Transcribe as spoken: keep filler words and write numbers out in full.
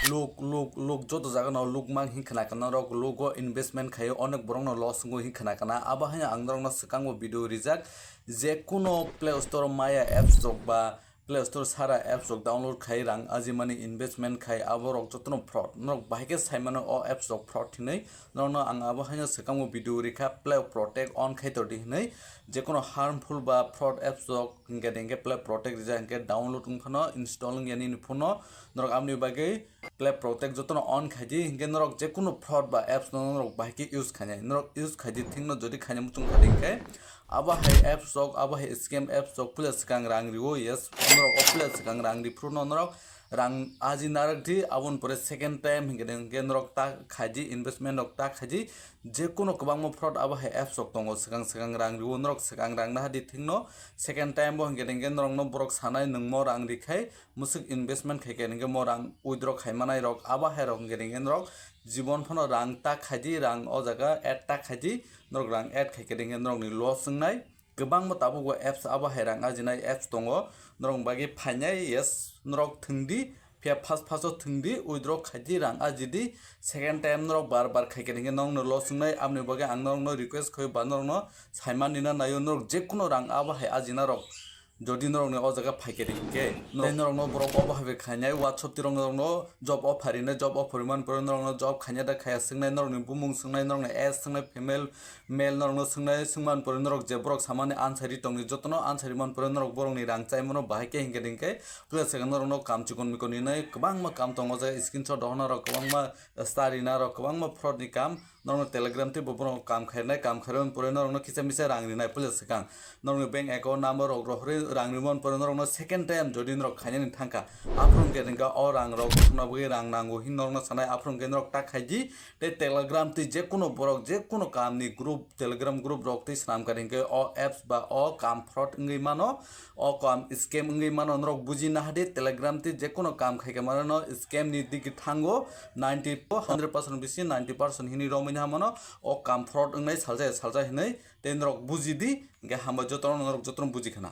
Luk, luk, luk joto jaga no luk mang hin khna kana rok, luk o investment khayo, onek borok no loss wngo hin khna kana. Abo haino ang norok no swkang bo video rijak, je kuno Play Store maya apps rok ba Play Store sara apps rok download khai rang ajimani investment khai abo rok joto no fraud. Norok bahai khe sai mano o apps rok fraud hinwi. Norok no ang abo haino swkang bo video rikha Play Protect on khai tordi hinwi. Je kuno harmful ba fraud apps rok hinkhe hinkhe Play Protect rijak hinkhe download wngphano install wngya nini phone no. Norok amni bagwi Play Protect jotono on khaidi, hinkhe norok jekunu fraud ba apps no norok bahai khe use khainai. Norok use khaidi thikno jodi khaina muchung kha hinkhe abo hai apps rok, abo hai scam apps rok puila swkang rang riwo, yes, norok o puila swkang rang riphuru no norok rang aji narak di, aboni pore second time hinkhe hinkhe norok ta khaidi, investment rok ta khaidi, jekunu kwbangma fraud abo hai apps rok tongo, swkang swkang rang riwo, norok swkang rang nahadi thikno second time bo hinkhe hinkhe norokno borok sanai nwngmo rang rikhai, Musuk investment khai khe hinkhe mo rang withdraw khai manai rok, abo hai rok hinkhe hinkhe norok jibon phano rang ta khaidi, rang o jaga add ta khaidi, norok rang add khai khe hinkhe norokni loss wngnai. Kwbangma tabuk bo apps abo hai rang ajinai apps tongo, norok bagwi phainai, yes, norok thwngdi, phiya first first o thwngdi, withdraw khaidi, rang ajidi, second time norok bar bar khai khe hinkhe norokno loss wngnai. Aboni bagwi ang norokno request khai ba norokno saimani na naio, norok jekunu rang abo hai ajina rok Jodi norokni o jaga phaikhe di hinkhe, tei norokno borok obo hai bai khainai, WhatsApp tirok norokno job offer rinai, job offer rimani pore norokno job khaina da khaya swngnai, norokni bumung swngnai, norokni age swngnai, female, male norokno swngnai, swngmani pore norok je borok samani answer ri tongni jotono answer rimani pore norok borokni rang chaimano bahai khe hinkhe hinkhe puila swkang norokno kam chikon mikon rinai, kwbangma kam tongo o jaga screenshot rohorna rok, kwbangma star rina rok, kwbangma fraud ni kam. Norokno Telegram tei bo borok kam khairnai, kam khairmani pore norokno kisa misa rang rinai puila swkang. Norokni bank account number rok rohorwi rang rimani pore norokno second time jodi norok khainani thangkha, aphuru hinkhe hinkhe o rang rok songna bagwi rang nango hin norokno sanai, aphuru hinkhe norok ta khaidi. Tei Telegram tei jekunu borok jekunu kamni group, Telegram group rok tei swnamkha hinkhe o apps ba o kam fraud wngwi mano. O kam scam wngwi mano, norok buji nahadi, Telegram tei jekunu kam khaikhe mano no scam ni digi thango, ninety, hundred percent bisi ninety percent hini romwi naha mano, o kam fraud wngnai salsa salsa hinwi, tei norok buji di, hinkhe hambai jotono norok jotono buji khana.